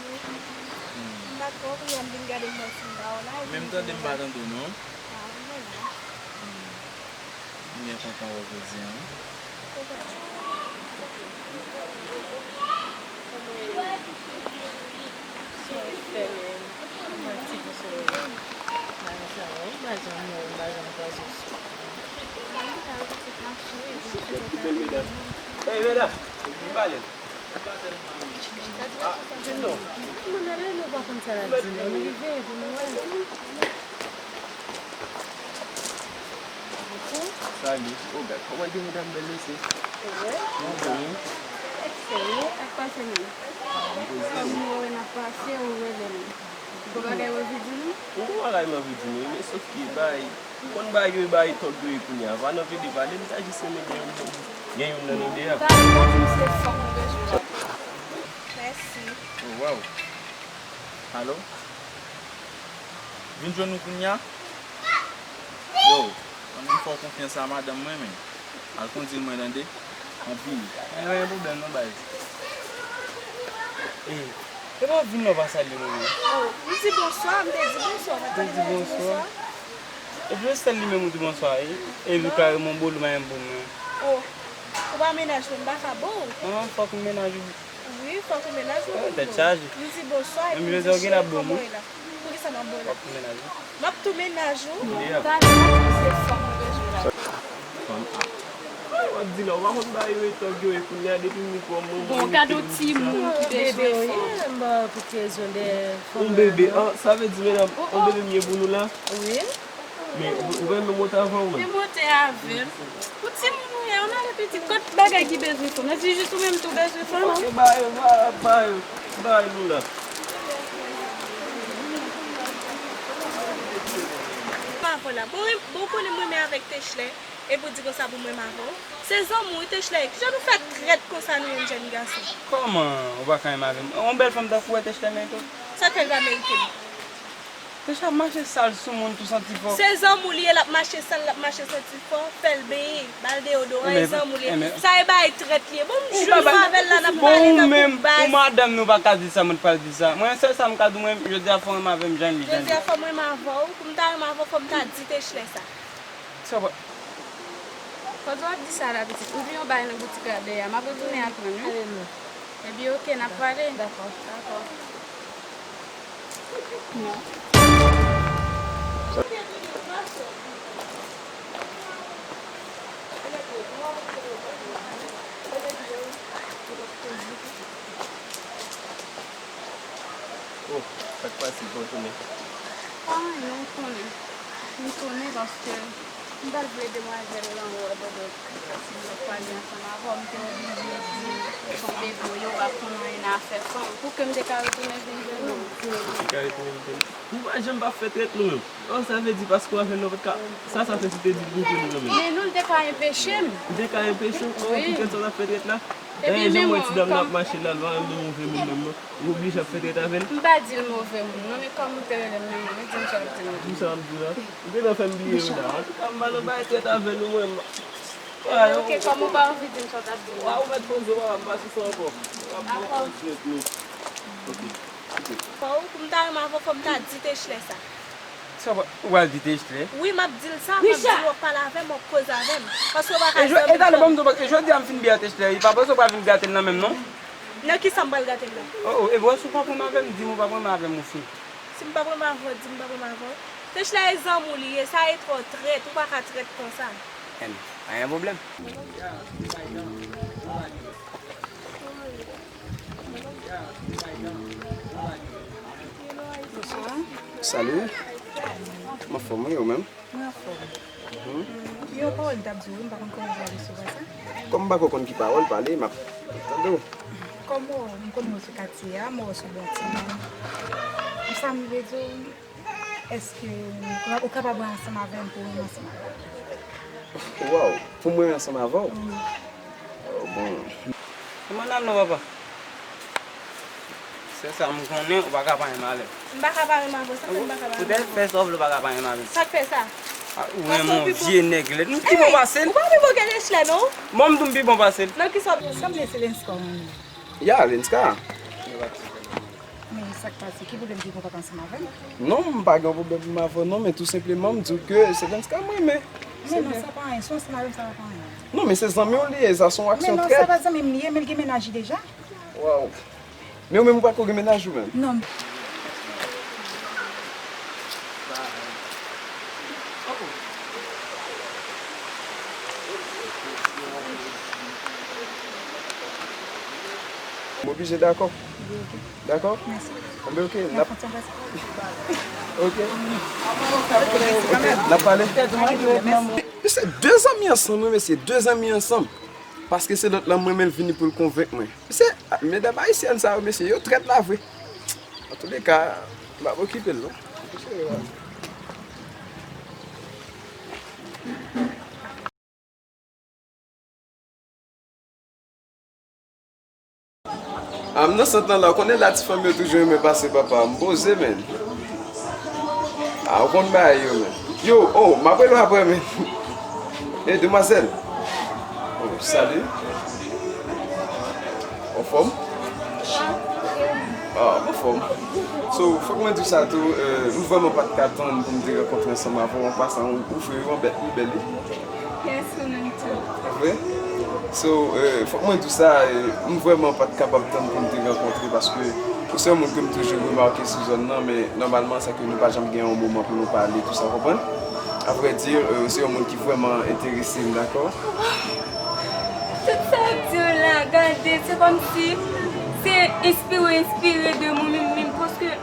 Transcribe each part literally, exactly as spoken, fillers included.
M pa t wè w, kounye a m vin gade m wè si m pa w la. Men m tande m pa tande w non. Ah, m wè la. M byen kontan wè w jodi a wi. Hey, medam, m pale. Ah, di non. Mwen, nou pa konn sa l ap di non. Nou rive pou nou wè. Salut. Oh, gad kòman gen medam bèl mesye. Wi. Serye? Sa k pase menm? Kòm nou wè n ap pase, ou rele m. Gon bagay w anvi di nou? Gon bagay m anvi di nou, men sòf ke bay, konn bay yo e bay tòg yo ye kounye a. Pa nan vle depale, m ta jis renmen gen youn nan nou, gen youn nan nou de a. Mèsi. Oh, wow. Alo? Vin jwenn nou kounye a? Yo, ann m fè w konfyans a madanm mwen, men. Al kondui mwen, tande? Ann vini. Mwen pa gen pwoblèm non, baz. E, epa w vin la w pa salye mwen menm. Oh, m di bonswa, m te di bonswa, w pa tande m te di bonswa? Epi se sèl li menm ou di bonswa, e? Epi kareman w bolo, madanm mwen. Oh, ou pa mennaj mwen, m pa ka bo w. Ah, fòk m mennaj ou. Wi, fòk ou mennaj ou. Tèt chaje. M di bonswa epi m di cheri, kòman w ye la? Poukisa m ap bo w la? Fòk ou mennaj ou. M ap tou mennaj ou. Talè m ap di se fanm ou bezwen la. Fanm a. W ap di la, w pa konn bagay yo e tòg yo e kounye a depi m mikwo mwen. Bon, gade yon timoun ki bezwen fanm. M ba w tout rezon de fanm. Yon bebe, an, sa vle di medam, yon bebe m ye pou nou la? Wi. Men, ou, ou renmen monte avè w menm? Te monte avè l. Pou timoun ou ye, ou nan le pitit. Kot bagay ki bezwen fanm? Nan ti jis ou menm tou bezwen fanm? Ok, ba yo, ba, ba yo, ba yo la. Pa avè la. Bon, bon, ou konnen m renmen avèk Techlè. Epi w di konsa pou m renmen avè w? Se zanmi w, Techlè. Kijan nou fè trèt konsa nou menm jèn gason? Kòman ou pa ka renmen avè m? Yon bèl fanm tankou w wè Techlè merite w? Sa k fè l pa merite m? Deja ap mache sal sou moun tou santi fò. Se zanmi w li ye, l ap mache sal, l ap mache santi fò, fè l benyen, ba l deyodoran, e zanmi w li ye. Sa e bagay trèt li ye. Bon, m jwenn nou avè l la, n ap pale tankou baz. Ou menm, ou madanm nou pa ka di sa, mwen t pral di sa. Mwen, sèl sa m ka di w, mwen, jodi a fò w renmen avè m jan li, jan li. Jodi a fò m renmen avè w, pou m ta renmen avè w, fò m ta di Techlè sa. Sa w pa. Pandan w ap di sa la, pitit, ouvri yon bagay nan boutik la dèyè a, m ap retounen aprann, wi. Ale non. Ebyen, oke, n ap pale. Dakò. Dakò. Non. Oh, sa k pase, bò tounen? Ah, non, m konnen. M tounen paske m pa t vle demwazèl lan wè Dodo si m ap pale ansanm avè w, m te oblije di l, kote m ye, w pa konn anyen nan afè fanm. Pou ke m te ka retounen vin jwenn ou? Ou te ka retounen vin jwenn ou? Nou pa janm pa fè trèt nou menm. Oh, sa vle di paske w avè l nou pa t ka. Sa, sa fè si w te di l pou w te nou menm. Men nou, l te ka enpeche m. Li te ka enpeche w? Oh, wi. Poutèt sa w t ap fè trèt la? Epi dayè, jan m wè ti dam nan ap mache la, l pa renmen mouvè moun menm non. Ou oblije ap fè trèt avè l? M pa di l move moun non, men kòm ou te rele m nan, men di m sa w ap di m. Di m sa w ap di w la? Ou gentan fè m bliye wi la. Antouka, m pa nan bay trèt avè l ou mwen. Ebyen, oke, kòm ou pa anvi di m sa w t ap di m. Wa, ou mèt poze w, papa, m pa sou sa ankò. W ap pran tout jwèt nou. Oke, oke. Fò w, pou m ta renmen avè w, fò m ta di Techlè sa. Sa w pral di Techlè? Wi, m ap di l sa, m ap di l w ap pale avè m, w ap koze avè m. Paske w pa ka janm. E jodi a, ban m di w, e jodi a m fin byen Techlè, wi. Pa panse w pral vin gate l nan men m non. Nan kisa m pral gate l la? Oh, oh, e bò si w pa konn avè m, di m ou pa konn avè m osi. Si m pa konn avè w, di m pa konn avè w. Techlè e zanmi w li ye, sa e twò trèt, ou pa ka trèt konsa. Anyen pwoblèm. Bonswa. Salut. M anfòm, wi, ou menm? Mwen anfòm. Mhm. Yon pawòl m t ap di w, wi, m pa konn kòman w vle resevwa sa. Kòm m pa ko konn ki pawòl pale, m ap tande w. Kòm w, m konnen w sou katye a, m wè w sou bon timoun. Sa m vle di w, èske ou kapab wè ansanm avè m pou w renmen ansanm avè m? Waw, pou mwen ansanm avè w? Wi. Oh, bon. Kòman n ap non, papa? Se sa m konnen, ou pa ka pa renmen avè m. M pa ka pa renmen avè w, sa fè m pa ka pa renmen avè w? Poutèt fè sa w vle, ou pa ka pa renmen avè m. Sa k fè sa? Ah, ou renmen yon vye nèg lèd. M pi bon pase l. Ou pa pi bon ke Techlè, non? Bon, m di w m pi bon pase l. Nan kisa w sanble se Lenska w renmen? Ya, Lenska. Men sa k pase? Ki pwoblèm ki gen w pa ka ansanm avè m? Non, m pa gen pwoblèm pou m avè w non, men tou senpleman m di w ke se Lenska m renmen. Men non, sa pa anyen. Si w ansanm avè m, sa pa anyen. Non, men se zanmi w li ye, sa se yon aksyon trèt. Men non, sa pa zanmi m li ye, men l gen mennaj li deja. Waw. Men ou menm ou pa ko gen mennaj ou menm? Non. M oblije dakò. Dakò? Mèsi. Enben, oke, n ap. N ap fè yon ti anbrase. Oke. Oke, n ap pale. Mesye, de zanmi ansanm, wi, mesye, de zanmi ansanm. Paske se lòt lan, mwen, men l vini pou l konvenk mwen. Mesye, medam ayisyèn sa yo, mesye, yo trèt la vre. Antouleka, m p ap okipe l, non. Ah, m nan sant lan la, ou konnen la ti fanm yo toujou renmen pase papa, m poze, men. Ah, ou konn bagay yo, men. Yo, oh, m ap rele w apre, men. Eh, demwazèl. Oh, salut. Anfòm? Ah, anfòm. So, fòk mwen di w sa tou, euh, m vrèman pa t ka tann pou m te rankontre ansanm avè w, an pasan, ou, ou fre yo, bèl, ou bèl, wi. Mèsi, ou menm tou. Vre? So, euh, fòk mwen di w sa, euh, m vrèman pa t kapab tann pou m te rankontre, paske ou se yon moun ke m toujou remake sou zòn nan, men nòmalman, sa ke nou pa janm gen yon moman pou nou pale, tou sa, w konprann? Avrèdi, euh, ou se yon moun ki vrèman enterese m, dakò? Tout sa w ap di yo la, gade, se kòmsi se enspire, enspire de mwen menm, menm, paske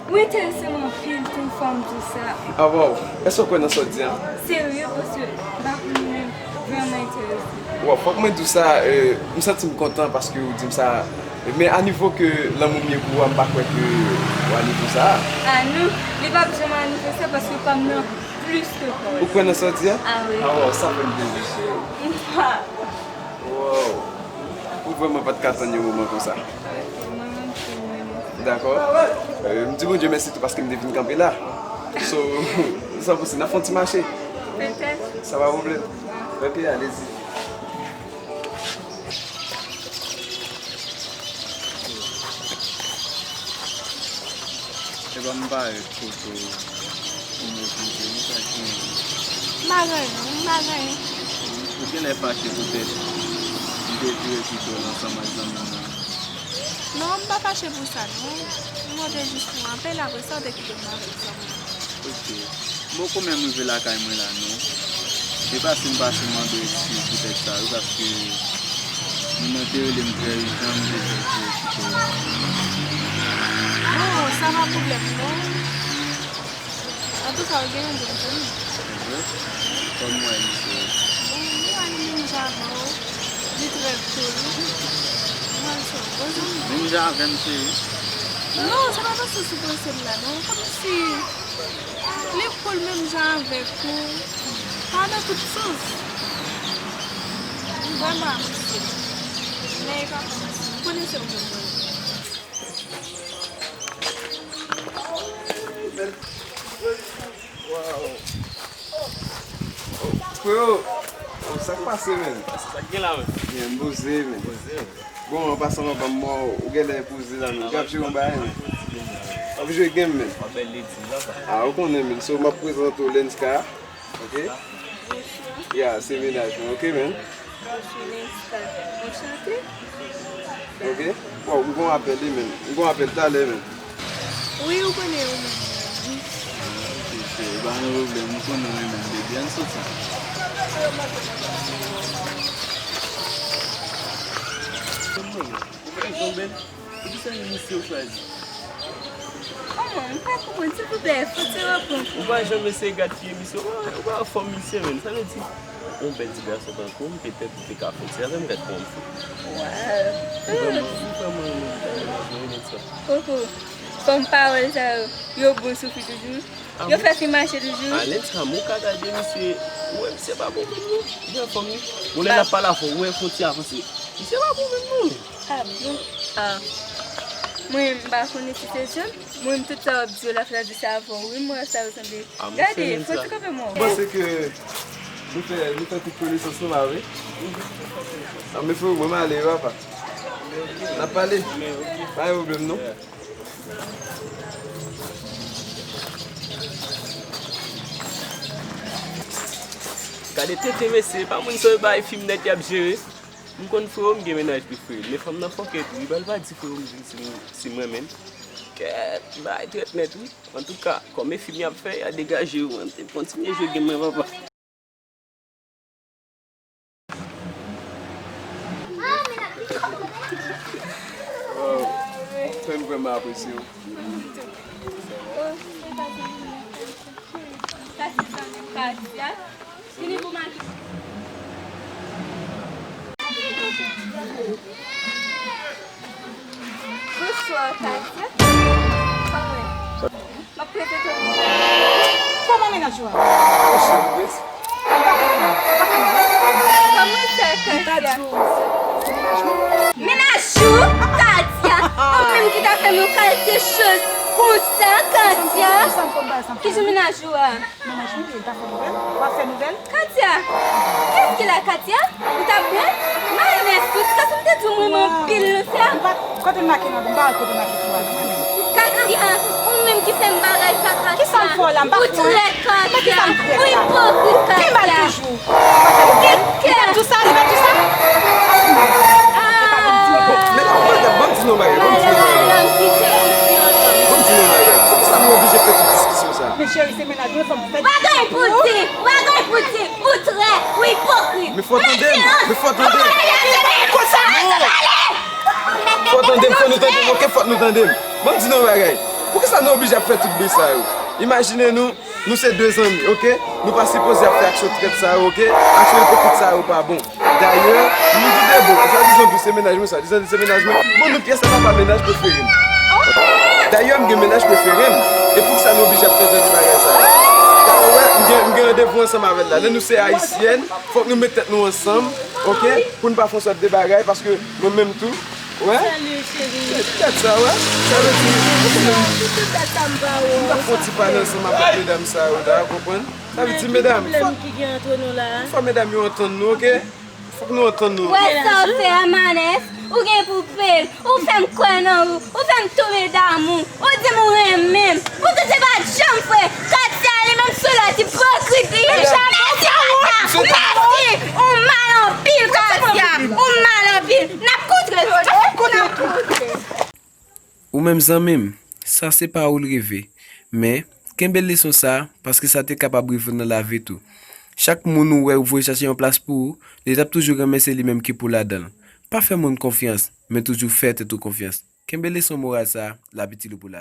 ou enterese m anpil tou, fò m di w sa. Ah, waw! Èske w kwè nan sa w di a? Serye, paske m pa konn mwen vrèman enterese. Waw, fòk mwen di w sa, euh, m santi m kontan paske ou di m sa. Men a nivo ke lanmou m ye pou ou a, m pa kwè ke w a nivo sa a. Ah non, li p ap janm a nivo sa paske pa m nan plis ke pa w. Ou kwè nan sa w di a? Ah wi. Ah, waw, sa fè m plezi, cheri. Wow! Ou vrèman pa t ka tann yon moman konsa. Dakò. Euh, m di Bondye mèsi tou paske m te vin kanpe la. So, san pouse, n ap fè yon ti mache. Petèt. Sa pa pwoblèm. Ok, alezi. Epa m parèt kote w pou m okipe w, sa k genyen? M pa gen anyen, m pa gen anyen. Ou genlè fache poutèt m te vire kite w ansanm ak zanmi m nan. Non, m pa fache pou sa, non. M mande jis pou w apèl, apre sa, w te kite m avèk zanmi m. Ok. M Poko menm rive lakay mwen la non. Se pa si m pase mande eskiz poutèt sa wi, paske moun nan te rele m trè ijan, m te fè l pou ekite. Bon, sa pa pwoblèm non. Antouka, ou gen yon bon zanmi. Se vre? Kòman w wè misye? Bon, li wè li menm jan avè w. Li trè cool. Mwen, se yon bon zanmi. Menm jan avè m, cheri? Non, se pa nan sans ou panse l la non. Kòmsi li cool menm jan avèk ou. Pa nan tout sans. M vrèman apresye l. Men e pa fòs. M konnen se yon bon moun. Freo, sa k pase, menn? Sa k gen la, menn? Byen, m poze, menn. Poze, menn. Bon, an pasan, papa m mò, ou genlè poze la, menn. Ou ap jwe yon bagay, menn. W ap jwe game, menn. W ap bèl ledi, la, sa. Ah, ou konnen, menn. So, m ap prezante w Lenska. Ok? Ya, se mennaj mwen, ok, menn? Mwen se Lenska. Anchante. Ok? Bon, m gon apèl, wi, menn. M gon apèl talè, menn. Wi, ou konnen ou menm. Ah, ok, cheri, pa gen pwoblèm. Ou konnen ou menm, baby. Ann soti. Ou pa janm eseye w chwazi. Kòman? M pa konprann, silvouplè, fò ti reprann pou mwen. Ou pa janm eseye gad fi emisyon, ou pa, ou pa wè fòm misye, menn. Sa vle di, yon bèl ti gason tankou m, petèt ou te ka fè ti afè m gad kòman m fè. Waw. Ou vrèman, ou vrèman renmen ti gason, renmen ti gason. Koko, fanm pawòl sa yo, yo bon sou fi toujou. Yo fè fi mache toujou. Alen sa, mwen ka gade misye, ou wè misye pa bon menm non. Li anfòm wi. Bon, lè n ap pale avè w, ou wè fon ti avanse. Misye pa bon menm non. Ah bon? Ah. Mwen, m pa konnen si se jan. Mwen, tout sa w ap di yo la, fè di sa avè w. Wi, m wè sa yo sanble. Gade, fò ti kanpe mò. M panse ke nou fè, nou fè tout konesans nou la, wi. Ah, men frè, mwen, m ale, wi, papa. N ap pale. Pa gen pwoblèm, non. Gade tenten, mesye. Pa moun sa yo bay fim nèt y ap jere. M konn freo m gen mennaj prefere l, men fanm nan fòkè tou wi, ba l pa di freo m di si m, si m renmen l. Kèt, bagay trèt nèt wi. Antouka, kòm e fim y ap fè, y a degaje yo, ann kontinye jwe game mwen papa. Wow, frè m vrèman apresye w. Sa se zanmi m Katia. Vini pou mache. Bonswa, Katia. Kòman? M ap prezante w. Kòman mennaj ou a? Kòman sa, Katia? Mennaj ou, Katia? Ou menm ki ta fè m yon kalite choz konsa, Katia? Kijan mennaj ou a? Mennaj ou, li ta fè nouvèl? W ap fè nouvèl? Katia! Kiyès ki la, Katia? Ou t ap byen? Marinès, ou ti ka sou m te di w mwen renmen anpil, non, sa? M pa, kote m make nan, m pa wè kote m make sou a, non, mwen menm. Katia, ou menm ki fè m bagay sa, Katia. Kisa m fè w la? M pa fè w anyen. Ou trèt, Katia. Ou ipokrit, Katia. Pi mal toujou. Ou pa fè nouvèl? Li pa di w sa, li pa di w sa? Ah! Bon, men la, ban m di nou yon bagay, ban m di nou yon bagay. Ban m di nou yon bagay. Poukisa nou oblije fè tout diskisyon sa? Men cheri, se mennaj mwen, fò m fè. Bagay pou di, bagay pou di, ou trè, ou ipokrit. Men fò tande m, men fò tande m. Fò tande m, fò nou tande m, ok, fò nou tande m. Ban m di nou yon bagay. Poukisa nou oblije ap fè tout bri sa yo? Imajine nou, nou se de zanmi, ok? Nou pa sipoze ap fè aksyon trèt sa yo, ok? Aksyon ipokrit sa yo pa bon. Dayè, nou di de bon, sa di zanmi se mennaj mwen sa. Di zanmi se mennaj mwen. Bon, nou pyès la pa mennaj prefere m. Dayè, m gen mennaj prefere m. E poukisa nou oblije ap fè jan de bagay sa yo? Talè, wè, m gen, m gen randevou ansanm avè l la. Lè nou se ayisyèn, fòk nou met tèt nou ansanm, ok? Pou n pa fè yon sòt de bagay, paske mwen menm tou, wè. Salut, chérie. Tèt sa, wè. Sa vle di, m ta fè yon ti pale ansanm avèk medam sa yo la, konprann? Sa vle di, medam, fò, fò medam yo antann nou, ok? Fòk nou antann nou. Wè sa w fè a, Manès? Ou gen pou peye l. Ou fè m kwè nan ou. Ou fè m tonbe damou. Ou di m ou renmen m. Poutan se pa t janm vre. Katia li menm sou lòt ipokrit li ye. Mèsi, Katia. Mèsi. Ou mal anpil, Katia. Ou mal anpil. N ap kontre. N ap kontre. Ou menm zanmi m, sa se pa ou l rive. Men, Kenbe leson sa a, paske sa te kapab rive w nan lavi tou. Chak moun ou wè ou voye chache yon plas pou ou, li t ap toujou renmen se li menm ki pou ladan l. Pa fè moun konfyans, men toujou fè tèt ou konfyans. Kenbe leson moral sa a, l ap itil ou pou lavi.